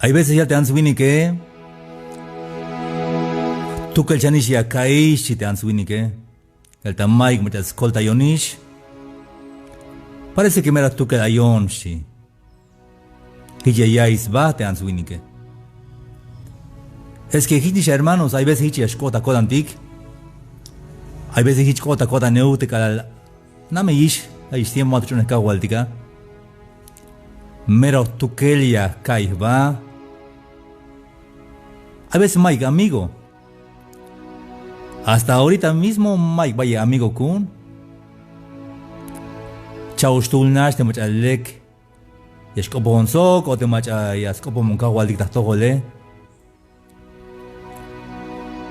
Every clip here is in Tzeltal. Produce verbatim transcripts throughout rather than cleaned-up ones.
Hay veces yal te ants winike, jtukel chanix ya ka'ix, xchi te ants winike. Yal ta mayuk mach'a skoltayonix, parece que mero jtukel ayon, xchi. Jich ya ya'iy sba te ants winike. Es que jichnix, hermanos, hay veces jich ya xk'ot ta ko'tantik. Hay veces jich k'ot ta ko'tan yu'un te k'alal nameyix, ayix tiempo ma to ch'unej Kajwaltik a. Mero jtukel ya jka'iy jba. Hay veces mayuk amigo. Hasta ahorita mismo mayuk bayel amigo ku'un. Cha'oxtul nax te mach'a lek ya xk'opojon sok o te mach'a ya sk'opojmon Kajwaltik ta jtojole.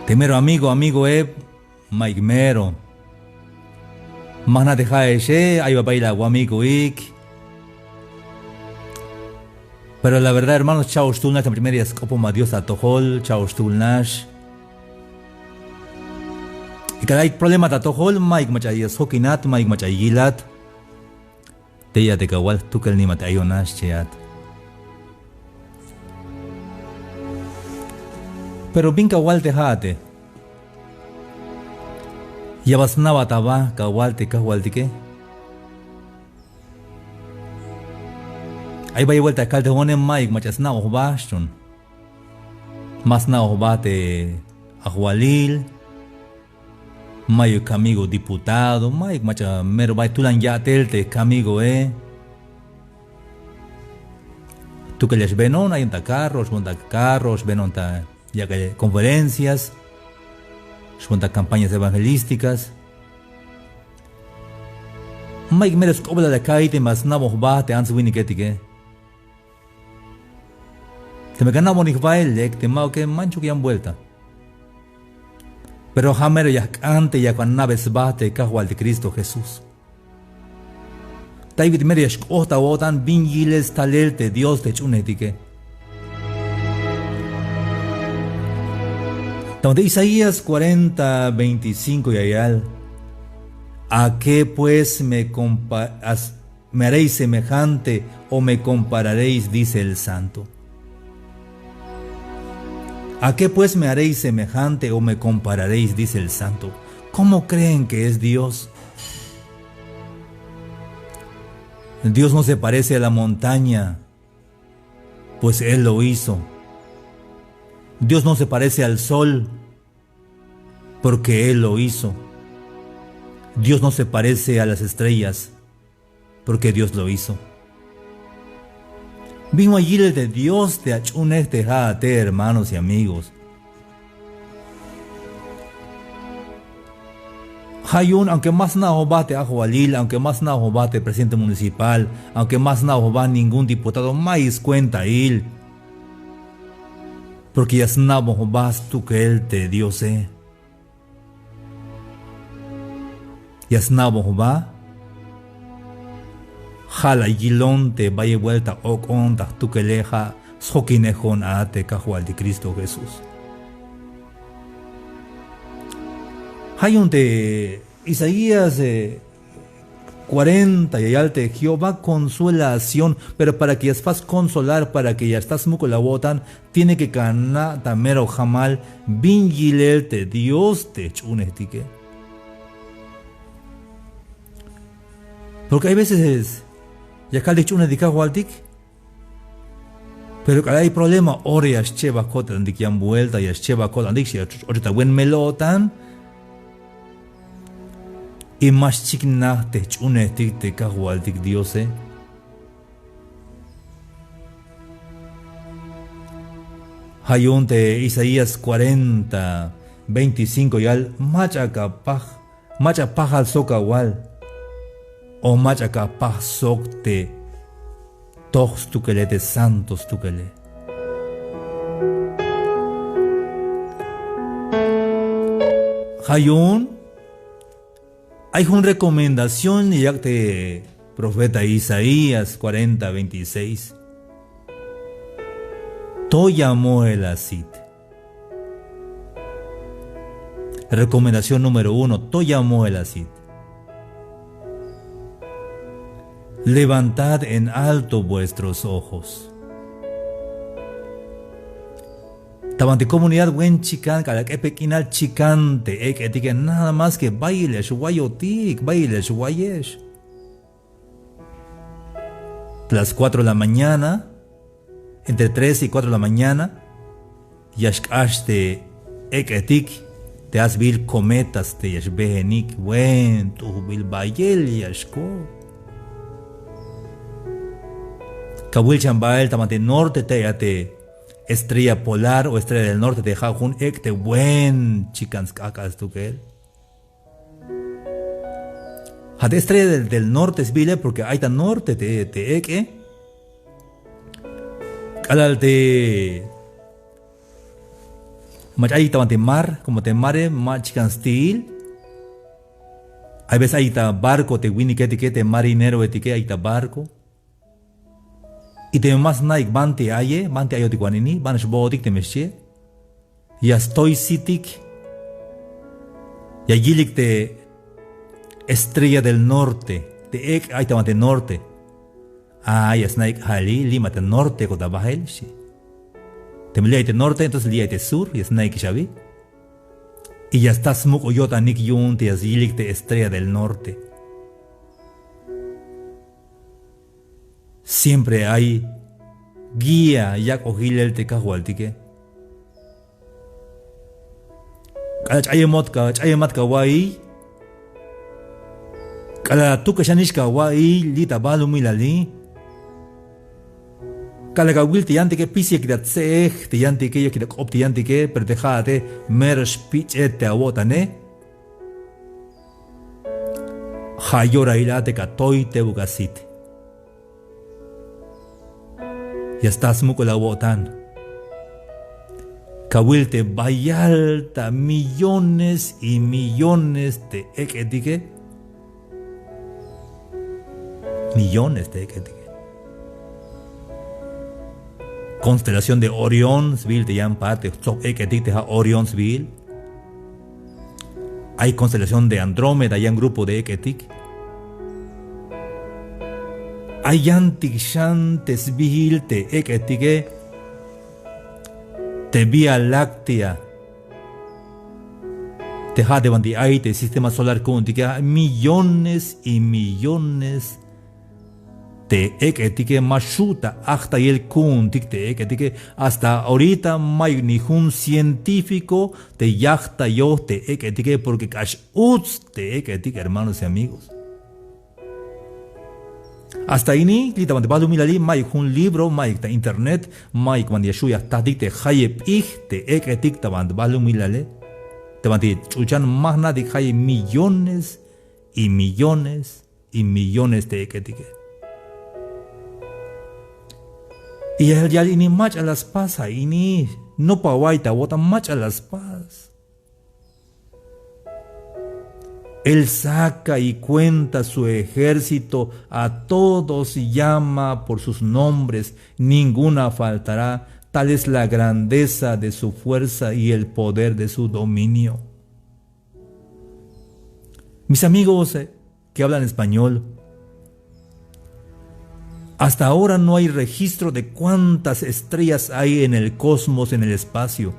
Te mero amigo, amigoe, mayuk mero. Ma jna' te ja'exe, ay bal bayel awamigoik. Pero la verdad, hermanos, cha'oxtul nax te mach'a mero ya sk'opoj a Dios ta atojol, cha'oxtul nax. Y k'alal ay problema ta atojol, mayuk mach'a ya sjokinat, mayuk mach'a yilat. Tey a te kawal jtukel nimat ayon a, xchi at. Pero bin kawal te ja'ate. Ya bal sna'bat aba kawal te Kajwaltike. Ay bayel buelta ya kal te jo'one, mayuk mach'a sna'oj jba, xchon. Ma sna'oj jba te ajwalil. Mayuk kamigo diputado, mayuk mach'a mero bay tulan ya'tel te kamigoe. Jtukel ya xbeenon, ayon ta carro, xboon ta carro, xbeenon ta yak'el conferencias, xboon ta campañas evangelísticas. Mayuk mero sk'oblal ya ka'iy te ma sna'bon jba te ants winiketike. Teme ka na'bonik jbael, lek, te ma'uke, manchuk yan buelta. Pero ja' mero ya jk'an te ya ana'be sba te Kajwaltik Cristo Jesús. Tey bit'il mero ya xk'ot ta awo'tan bin yilel stalel te Dios te jch'uunejtike. Ta Isaías cuarenta veinticinco ya yal: ¿A qué pues me compa-, as-, me haréis semejante o me compararéis?, dice el Santo. ¿A qué pues me haréis semejante o me compararéis?, dice el Santo. ¿Cómo creen que es Dios? Dios no se parece a la montaña, pues Él lo hizo. Dios no se parece al sol, porque Él lo hizo. Dios no se parece a las estrellas, porque Dios lo hizo. Bin wayilel te Dios te ach'uunej te ja'ate, hermanos y amigos. Ja' yu'un, aunque ma sna'oj jba te ajwalil, aunque ma sna'oj jba te presidente municipal, aunque ma sna'oj jba ningún diputado, ma'yuk skuentail. Porque ya sna'bon jba stukel te Diose. Ya sna'bon jba. Ja' la yilon te bayel buelta ok'on ta jtukele, ja' sjokinejon a te Kajwaltik Cristo Jesús. Ja' yu'un te Isaías, eh, cuarenta ya yal te Jehová consuela a Sión, pero para que ya spas consolar, para que ya sta smuk'ul awo'tan, tiene que ka ana' ta mero jamal bin yilel te Dios te jch'uunejtike. Porque hay veces ya kaltik jch'uunejtik Kajwaltik, pero k'alal ay problema, ora ya xchebaj ko'tantik yan buelta, ya xchebaj ko'tantik, ya x-ochet ta buen mel-o'tan. Y ma xchiknaj te jch'uunejtik te Kajwaltik Diose. Ja' yu'un te Isaías cuarenta veinticinco yal: Mach'a ka paj, mach'a pajal sok awal, o mach'a ka paj sok te toj stukele, te santo stukele. Ja' yu'un ay jun recomendación ya yak' te profeta Isaías cuarenta veintiséis. To ya moel asit. Recomendación número uno, to ya moel asit. Levantad en alto vuestros ojos. Ta banti comunidad buen chikan, k'alal k'epe k'inal chikan te ek'etike, nada más que bayel ya xwayotik, bayel ya xwayex. Las cuatro de la mañana, entre tres y cuatro de la mañana, ya xk'ax te ek'etik te ja' sbiil cometas te ya xbejenik, buen t'ujbil bayel ya xk'ot. Kawil chan bael ta banti norte te ay a te estrella polar o estrella del norte te ja' jun ek' te buen chikan sk'ajk'al stukel. Ja' te estrella del, del norte sbiile porque ay ta norte te, te ek'e. K'alal te mach'a ay ta banti mar, como te mare ma chikan sti'il. Hay veces ay ta barco te winiketike, te marineroetike ay ta barco. Y teme ma sna'ik banti aye, banti ayotik wan ini, ban xbootik teme xchie. Ya stoy sitik. Ya yilik te estrella del norte, te ek' ay ta banti norte. Ah, ya sna'ik, ja' li', li' ma te norte ko'tan bael, xchi. Teme li' ay te norte, entonces li' ay te sur, ya sna'ikix abi. Y ya sta smuk'ul yo'tanik yu'un te ya yilik te estrella del norte. Siempre ay guía, yak'oj yilel te kajwaltike. K'alal ch'ayemot ka, ch'ayemat kawa'iy. K'alal atukexanix kawa'iy li' ta balumilali. K'alal kawil te yantike, pisil yakik ta tse'ej te yantike, yakik ta k'op te yantike, pero te ja'ate mero xpich'e te awo'tane. Ja' yorail a te katoy tebuk asit. Ya sta smuk'ul awo'tan. Kawil te bayal ta millones y millones te ek'etike. Millones te ek'etike. Constelación de Orión sbiil te yan parte tsob ek'etik te ja' Orión sbiil. Ay constelación de Andrómeda, yan grupo de ek'etik. Ay yantik xan te sbiil te ek'etike, te Vía Láctea. Te ja' te banti ay te sistema solar ku'untike, millones y millones te ek'etike, ma xju' ta ajtayel ku'untik te ek'etike. Hasta ahorita mayuk ni jun científico te yajtayoj te ek'etike, porque k'ax uts te ek'etik, hermanos y amigos. Hasta ini, li' ta banti balumilali, mayuk jun libro, mayuk ta internet, mayuk banti ya xju' ya jtatik te jayeb p'ij te ek'etik ta banti balumilale. Ta banti ch'ulchan ma jna'tik, jayeb millones y millones y millones te ek'etike. Y ya yal ini mach'a la spas a ini, nopa awa'iy ta awo'tan, mach'a la spas. Él saca y cuenta su ejército, a todos llama por sus nombres, ninguna faltará. Tal es la grandeza de su fuerza y el poder de su dominio. Mis amigos, eh, que hablan español, hasta ahora no hay registro de cuántas estrellas hay en el cosmos, en el espacio.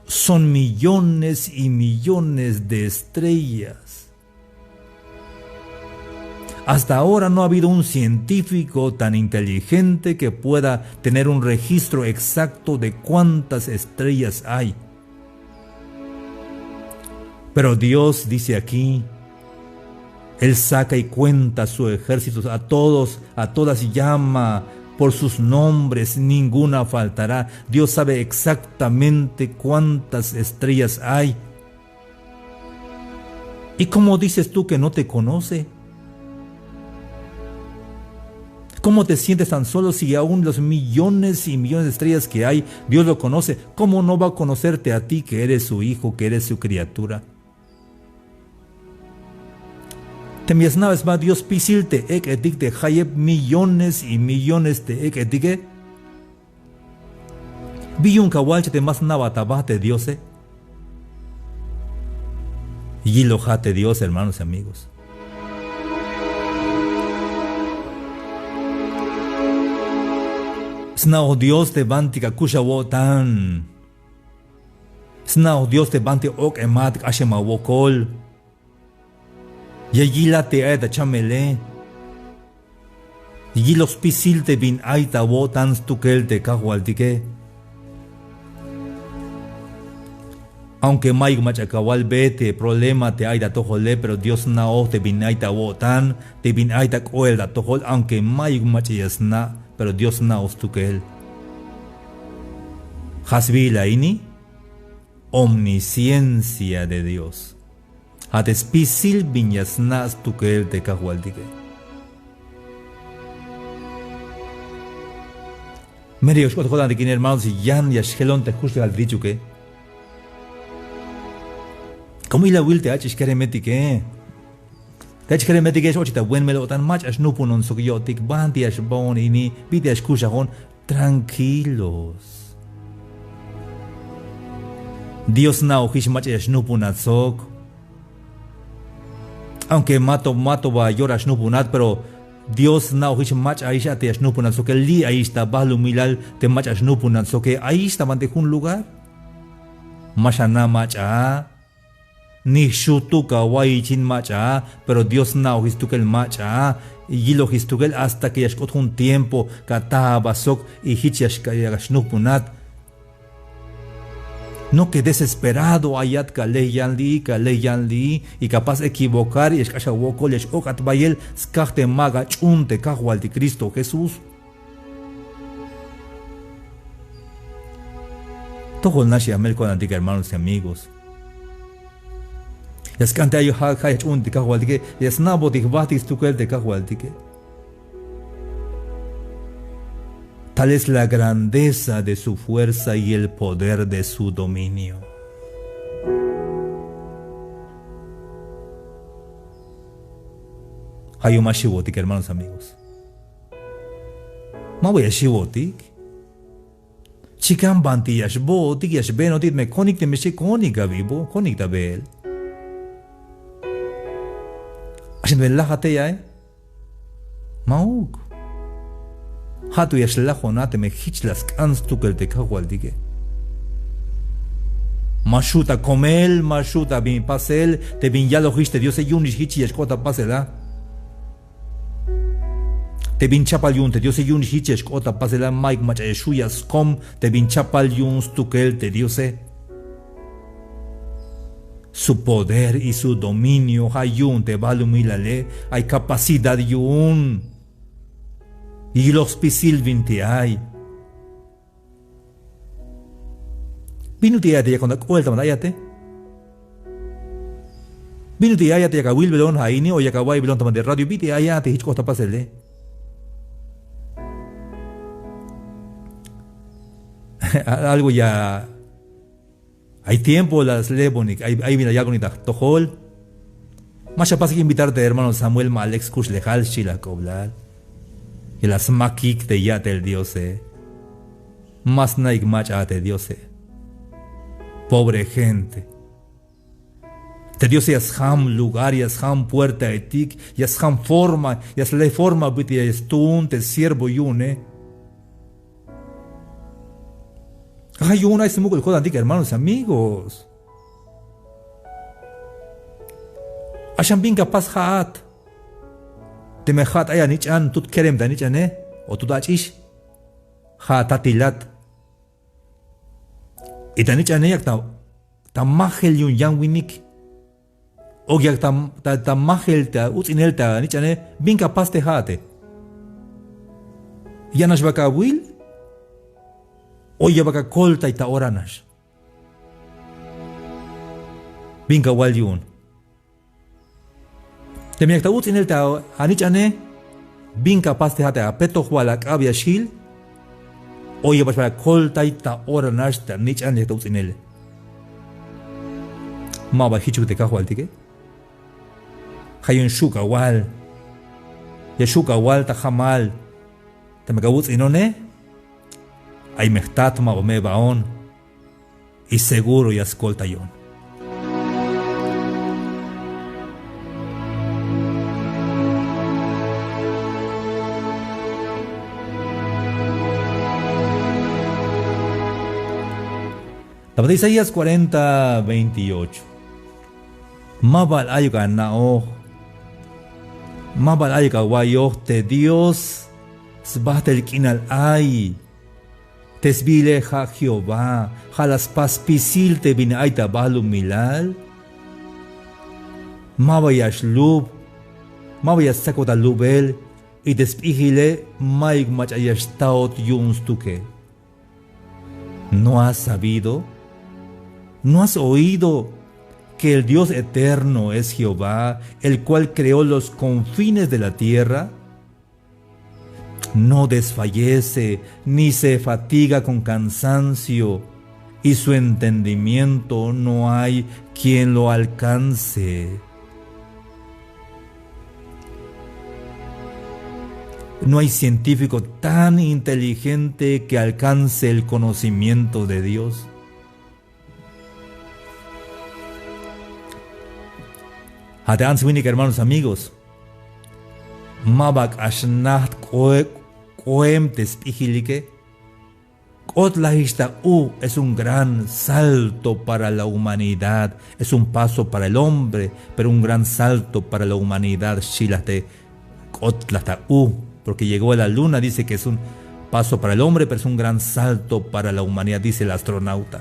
Son millones y millones de estrellas. Hasta ahora no ha habido un científico tan inteligente que pueda tener un registro exacto de cuántas estrellas hay. Pero Dios dice aquí, Él saca y cuenta su ejército, a todos, a todas llama por sus nombres, ninguna faltará. Dios sabe exactamente cuántas estrellas hay. ¿Y cómo dices tú que no te conoce? ¿Cómo te sientes tan solo si aún los millones y millones de estrellas que hay, Dios lo conoce? ¿Cómo no va a conocerte a ti, que eres su hijo, que eres su criatura? Teme ya sna'be sba Dios spisil te ek'etik, te jayeb millones y millones te ek'etike, ¿bi yu'un kawal che te ma sna'bat aba te Diose? Yiloja te Dios, hermanos y amigos. Sna'oj Dios te banti akux awo'tan. Sna'oj Dios te banti ok'emat, k'axem awokol. Ya yilat te ay ta chamele. Yiloj spisil te bin ay ta awo'tan stukel te Kajwaltike. Aunque mayuk mach'a ya awalbe te problema te ay ta atojole, pero Dios sna'oj te bin ay ta awo'tan, te bin ay ta k'oel ta atojol, aunque mayuk mach'a ya sna', pero Dios sna'oj stukel. Ja' sbiil a ini, omnisciencia de Dios. Ja' te spisil bin ya sna' stukel te Kajwaltike. Mero ya xk'ot ko'tan te k'in hermanos, yan ya xjelon te jkuxlejal te dichuke. Como ilawil te ach'ix keremetike. Te ach'ix keremetike ya x-ochik ta buen mel-o'tan, mach'a ya xnupunon sok yo'tik, banti ya xbaon ini, bit'il ya xkuxajon. Tranquilos. Dios sna'ojix mach'a ya xnupunat sok. Aunque mato, mato ba yorax nupunat, pero Dios sna'ojix mach'a ayix a te ya xnupunat soke, li' ayix ta balumilal te mach'a xnupunat soke, ayix ta banti jun lugar. Ma xana' mach'a. Ni xutuk awaiyich in mach'a, pero Dios sna'ojix stukel mach'a, yilojix stukel hasta que ya xk'ot jun tiempo ka ata aba sok y jich ya xka-, ya xnupunat. No que desesperado ayat, ka ley yan li'i, ka ley yan li'i, y ka pas equivocar, ya xk'ax awokol, ya x-ok'at bayel, skaj te ma ka ch'uun te Kajwaltik Cristo Jesús. Tojol nax ya mel ko'tantik hermanos y amigos. Ya sk'an te ay ja', ja' ya jch'uun te Kajwaltike, ya sna'botik jbajtik stukel te Kajwaltike. Tal es la grandeza de su fuerza y el poder de su dominio. Ja' yu'un ma xiwotik hermanos, amigos. Ma ba ya xiwotik. Chikan banti ya xbootik, ya xbeenotik, teme konik, teme xchi konik abi bo, konik ta beel. Axin teme lajat tey a, e. Ma'uk. Ja' to ya xlajon a teme jich la sk'an stukel te Kajwaltike. Ma xju' ta komel, ma xju' ta bin pasel, te bin yalojix te Diose yu'unix jich ya xk'ot ta pasel a. Te bin chapal yu'un te Diose yu'un jich ya xk'ot ta pasel a, mayuk mach'a ya xju' ya skom te bin chapal yu'un stukel te Diose. Su poder y su dominio, ja' yu'un te balumilale, ay capacidad yu'un. Yiloj spisil binti ay. ¿Bin ut'il ya ayate? Ya cuando ak'oel ta banti ayate. ¿Bin ut'il ya ayate? Yak awilbelon a ini o yak awa'iybelon ta banti radio, ¿bin ut'il ya ayate jich k'ot ta pasele? Algo ya, ay tiempo la slebonik, ay, ay bin la yak'onik ta jtojol. Ma xapasik invitar te hermano Samuel Ma'lek skuxlejal, xchi la jk'oblal. Ya la smakik te ya'tel Diose. Ma sna'ik mach'a te Diose. Pobre gente. Te Diose ya sjam lugar, ya sjam puertaetik, ya sjam forma, ya sle forma bit'il ya stuun te siervo yu'une. Ja' yu'un ay smuk'ul ko'tantik hermanos, amigos. Axan bin ka pas ja'at. Teme ja'at ay anich'an, tut kerem ta nich'ane o tut ach'ix, ja' atatilat. Y ta nich'ane yak ta, ta majel yu'un yan winik. O yak ta, ta, ta majel ta uts'inel ta nich'ane, bin ka pas te ja'ate. ¿Ya nax ba ka awil? O ya ba ka akoltay ta ora nax. Bin ka awal yu'un. Teme yak ta uts'inel ta anich'ane, bin ka pas te ja'ate, apetojbal ak'ab ya xjil. O ya ba xbal akoltay ta ora nax ta nich'an yak ta uts'inele. Ma ba jichuk te Kajwaltike. Ja' yu'un xju' ka awal. Ya xju' ka awal ta jamal. Teme ka awuts'inone, ay me jtat, ma ba me ebaon. Y seguro ya skoltayon. Ta bal Isaías cuarenta, veintiocho. Ma bal ayuk ana'oj, ma bal ayuk awa'iyoj te Dios sbajtel k'inal ay. Te sbiile ja' Jehová, ja' la spas spisil te bin ay ta balumilal. Ma ba ya xlub, ma ba ya stsakot alubel, y te sp'ijile mayuk mach'a ya xtaot yu'un stukel. ¿No has sabido? ¿No has oído que el Dios eterno es Jehová, el cual creó los confines de la tierra? No desfallece ni se fatiga con cansancio, y su entendimiento no hay quien lo alcance. No hay científico tan inteligente que alcance el conocimiento de Dios. Ja' te ants winik, hermanos, amigos, ma ba k'ax najt k'oe-, k'oem te sp'ijilike. K'otlajix ta u, es un gran salto para la humanidad, es un paso para el hombre, pero un gran salto para la humanidad, xchi la te k'otlaj ta u, porque llegó a la luna, dice que es un paso para el hombre, pero es un gran salto para la humanidad, dice el astronauta.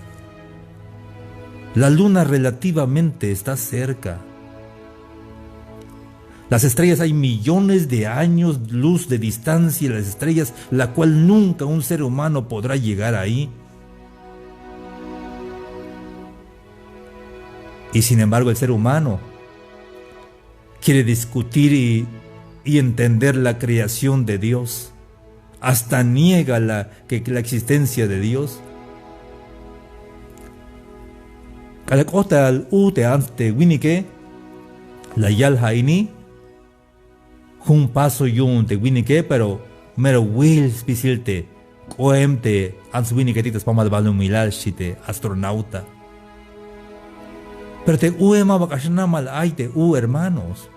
La luna relativamente está cerca. Las estrellas, hay millones de años luz de distancia de las estrellas, la cual nunca un ser humano podrá llegar ahí. Y sin embargo, el ser humano quiere discutir y, y entender la creación de Dios. Hasta niega la, que, la existencia de Dios. K'alal k'ot tal u te ants te winike, la yal ja' ini, jun paso yu'un te winike, pero mero wil spisil te k'oem te ants winiketik ta spamal balumilal, xchi te astronauta. Pero te ue ma ba k'ax namal ay te u, hermanos.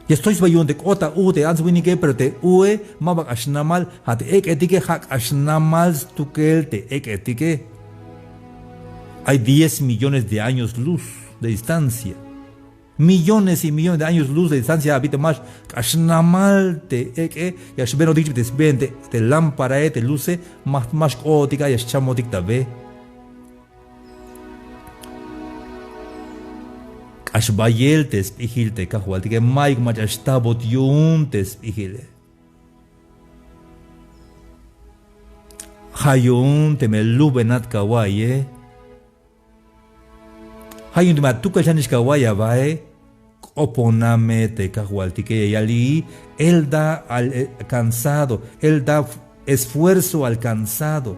Ya stoy sba yu'un te k'ot ta u te ants winike, pero te ue ma ba k'ax namal, ja' te ek'etike ja' k'ax namal stukel te ek'etike. Hay diez millones de años luz de distancia. Millones y millones de años luz de distancia, a bit'il ma k'ax namal te ek'e, ya xbenotik te sbeen te, te lámparae, te luce, ma, ma xk'ootik a, ya xchamotik ta be. K'ax bayel te sp'ijil te kajwaltike, mayuk mach'a xtabot yu'un te sp'ijile. Ja' yu'un teme lubenat kawa'iye. Ja' yu'un teme atukel xanix kawa'iy abae, k'opona me te kajwaltike, ya yal i, él da al, eh, cansado, él da esfuerzo al cansado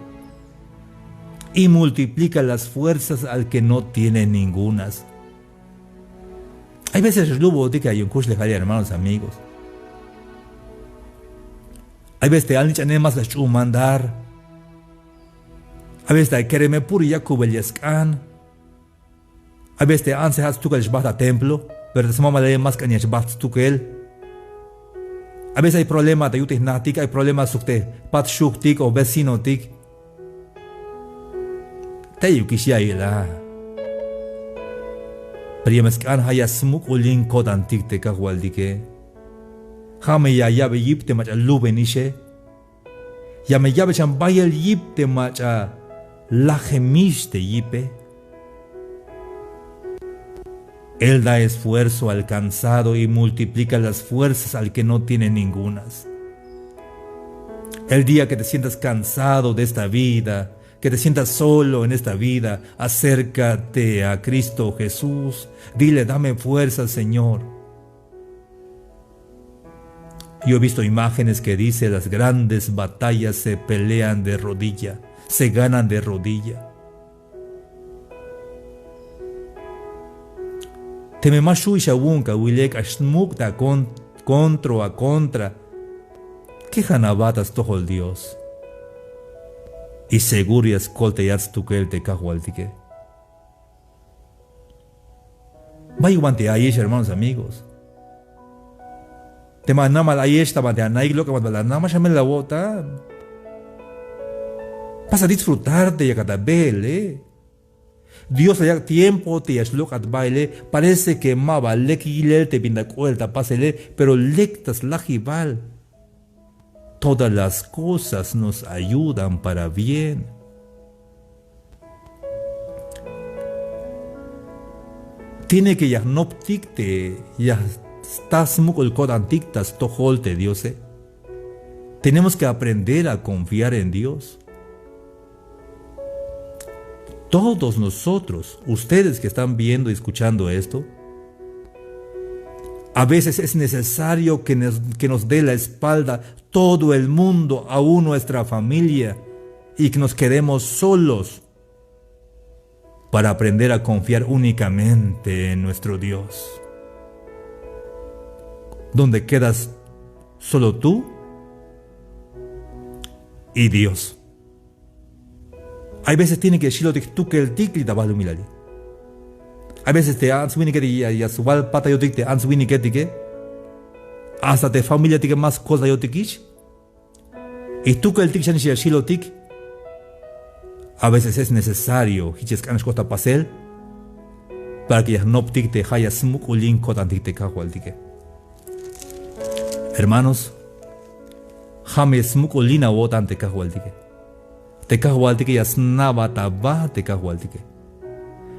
y multiplica las fuerzas al que no tiene ningunas. Hay veces ya xlubotik a yu'un kuxlejale, hermanos, amigos. Hay veces te alnich'ane ma la xch'uun mandar. Hay veces te kereme puro yakubel ya sk'an. Hay veces te antse ja' stukel xbajt ta templo, pero te smamale ma sk'an ya xbajt stukel. Hay veces ay problema ta yutej jnatik, ay problema sok te jpat xujtik o vecinotik. Teyukix ya'iyel a. Pero ya me sk'an ja' ya smuk'ulin ko'tantik te kajwaltike. Ja' me ya ya'be yip te mach'a lubenixe. Ya me ya'be xan bayel yip te mach'a lajemix te yipe. Él da esfuerzo al cansado y multiplica las fuerzas al que no tiene ningunas. El día que te sientas cansado de esta vida, que te sientas solo en esta vida, acércate a Cristo Jesús. Dile: "Dame fuerza, Señor". Yo he visto imágenes que dice: "Las grandes batallas se pelean de rodilla, se ganan de rodilla". Teme ma xju'ix awu'un kawile, k'ax smuk' ta kon-, kontro a contra, kejan aba ta stojol Dios. Y seguro ya skoltayat stukel te kajwaltike. Bayuk banti ayex, hermanos, amigos. Teme namal ayex ta banti anaik, lok'emat bal ana, ma xamel awo'tan. Pasa disfrutar te yakat ta beele. Dios la yak' tiempo te ya xlok'at baele. Parece que ma ba lek yilel te bin ta k'oel ta pasele, pero lek ta slajibal. Todas las cosas nos ayudan para bien. Tiene que ya jnoptik te ya sta smuk'ul ko'tantik ta stojol te Diose. Tenemos que aprender a confiar en Dios. Todos nosotros, ustedes que están viendo y escuchando esto, a veces es necesario que nos, que nos dé la espalda todo el mundo, aún nuestra familia, y que nos quedemos solos para aprender a confiar únicamente en nuestro Dios. Donde quedas solo tú y Dios. Hay veces tiene que xilotik jtukeltik li' ta balumilali. Hay veces te ants winiketik ya, ya swalpatayotik te ants winiketike. Hasta te familiatike ma skoltayotikix. Y jtukeltik xanix ya xilotik. A veces es necesario jich ya sk'an xk'ot ta pasel para que ya jnoptik te ja' ya smuk'ulin ko'tantik te Kajwaltike. Hermanos, ja' me smuk'ulin awo'tan te Kajwaltike. Te Kajwaltike ya sna'bat aba te Kajwaltike.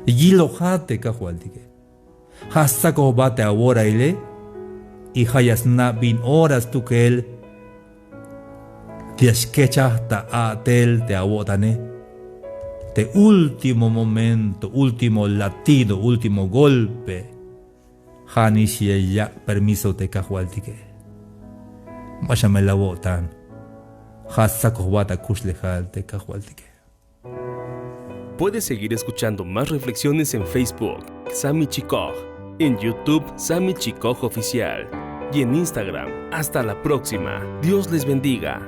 Yilojat te Kajwaltike. Ja' stsakojbat te aworaile. Y ja' ya sna' bin ora stukel te ya xkechaj ta a'tel te awo'tane. Te último momento, último latido, último golpe. Ja' nix ya yak' permiso te Kajwaltike. Ma xa me la awo'tan. Ja' stsakojbat akuxlejal te Kajwaltike. Puedes seguir escuchando más reflexiones en Facebook, Sami Chikoj, en YouTube, Sami Chikoj Oficial, y en Instagram. Hasta la próxima. Dios les bendiga.